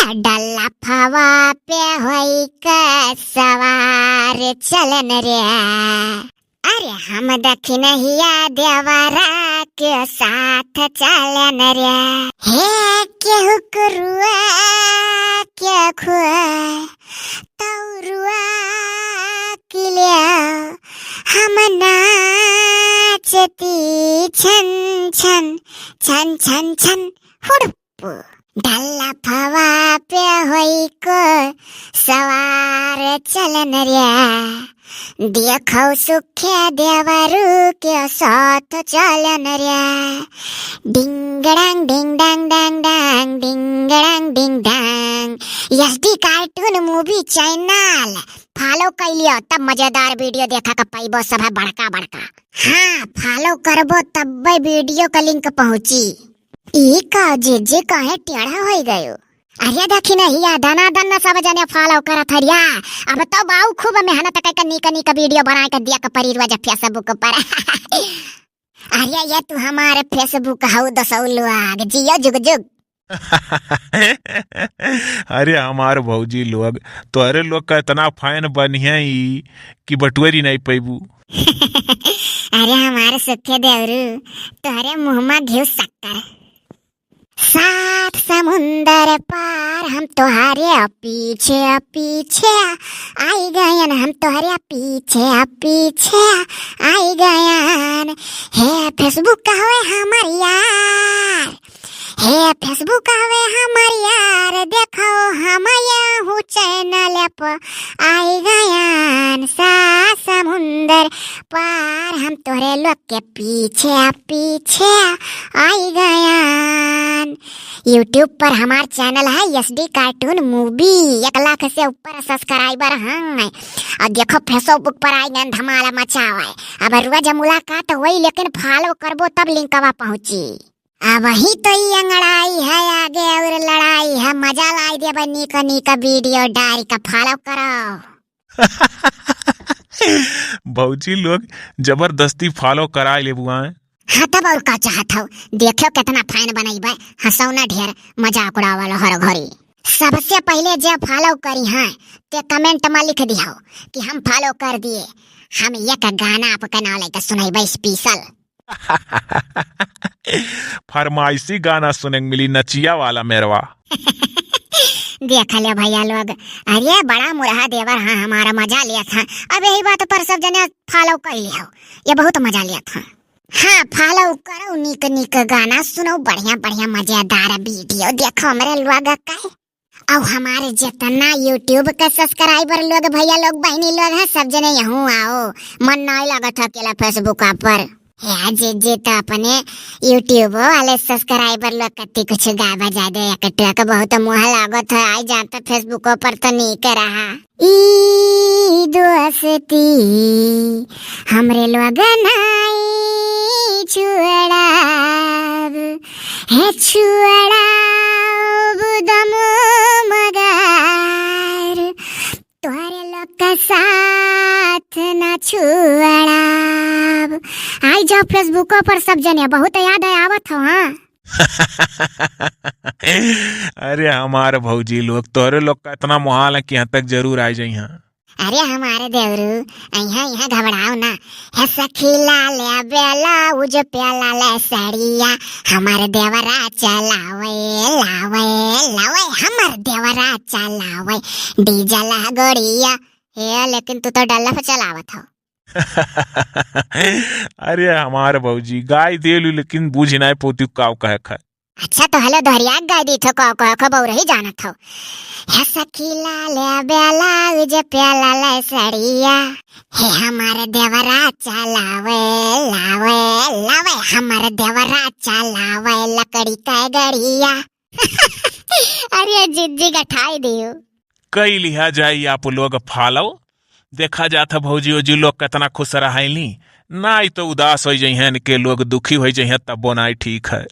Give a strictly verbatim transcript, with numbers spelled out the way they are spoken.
त डल्लफवा पे होई के सवार चलन रे। अरे हम दखिनहिया देवरा के साथ चलन रे। हे केहू के रुआ, केहू के तौरुआ के ले हम नाचती छन छन, छन छन छन, हुड़प। डल्लफवा पे होई के सवार चलन रे। देखौ सुखे देवरू के साथ चलन रे। डिंग डांग, डिंग डांग, डांग डांग, डिंग डांग, डिंग डांग। SD Cartoon Movie Channel follow कइ लियो, तब मजेदार video देखा के पइबो सब है बड़का बड़का। हाँ, follow करबो तब्बे video का link पहुँची। ई का जीजी काहे टेढ़ा होई गयो? अरे देखी नहीं या दना दन सब जने follow करत हरिया। अब तो बाऊ खूब मेहनत कइके नीक नीक video बनाए के दिया के परी रोज Facebook पर। अरे ये तू हमारे Facebook हऊ दसऊ लोग, जियो जुग जुग। अरे हमार भौजी लोग, तोहरे लोग का इतना fan बनिहे ई कि बटुअरी नहीं पैबू। अरे हमारे सुखे देवरू, तोहरे मुँह मा घिउ शक्कर। सात समुंदर पार हम तोहरे पीछे पीछे आई गयन, हम तोहरे पीछे पीछे आई गयन। हे Facebook हवे हमर यार, हे Facebook हवे हमर यार, देखो हम यहू channel प आई गयन। सात समुंदर पार हम तोहरे लोग के पीछे पीछे आई गयन। YouTube पर हमार channel है SD Cartoon Movie, एक लाख से ऊपर subscriber हैं। और देखो Facebook पर आई गयन धमाल मचावे। अब रोज मुलाकात होई लेकिन follow करबो तब लिंकवा पहुँची। अब ही तो ई अंगड़ाई है, आगे और लड़ाई है, मजा लाई देबे नीक नीक video डारी का follow करो। भौजी लोग जबरदस्ती follow कराए लेबू आए। हाँ तब और का चाहत हौ, देखो कितना fan बनइबे, हंसौना ढेर, मजाक उड़ावल हर घड़ी। सबसे पहिले जे follow करिहैं ते comment मा लिख दिहौ कि हम follow कर दिए, हम एक गाना आपके नाव लेके सुनइबे special। फरमाइशी गाना सुने के मिली नचिया वाला मेरवा। देख ले भैया लोग, अरे बड़ा मुरहा देवर हाँ हमारा मजा लेत हाँ। अब यही बात पर सब जने follow कर लियो, ये बहुत मजा लेत हाँ। हाँ follow करो, नीक नीक गाना सुनो, बढ़िया बढ़िया मजेदार video देखो हमरे लोग का। अउ हमारे जितना YouTube का subscriber लोग, भैया लोग, बहिनी लोग हैं, सब जने यहूँ आओ। मन नाई लागत है अकेला Facebook पर। हे जीजी तो अपने YouTube वाले subscriber लोग कत्ती कुछ गा बजा दे, एक टक बहुत मुँह लागत है, आई जाता Facebook पर तो नीक रहा। ई दोस्ती हमरे लोग नाई छुड़ाब, हे छुड़ाब दम मगर तोहरे लोग का साथ ना छुड़ाब। आई जाओ Facebook पर सब जने, बहुत याद आवत हो। हाँ अरे हमार भौजी लोग, तोहरे लोग का इतना मोहाल है कि यहाँ तक जरूर आ जाई। हाँ अरे हमारे देवरू, यहाँ यहाँ घबराओ ना। हे सखी लाल ब्लाउज पे लाल साड़िया, हमार देवरा चलावे लावे लावे, हमार देवरा चलावे डीजल गड़िया। हे लेकिन तू तो डल्लफ चलावत हो। अरे हमार भौजी, गाय देलू लेकिन बूझ नाय पोती काव कहे खाए। अच्छा तो हेलो दोहरिया गाय दी थो, काव कहे खो बहु रही जानत हो। हे सखी लाल ब्लाउज पे लाल साड़िया, हे हमार देवरा चलावे लावे लावे, हमार देवरा चलावे लकड़ी का गड़िया। अरे जीजी गठाई दियो। कई लिहा जाई आप लोग follow। देखा जात है भौजी ओजी लोग कितना खुश रहैली, नाई तो उदास होइ जइहैं, इनके लोग दुखी होइ जइहैं, तब्बो नाई ठीक है।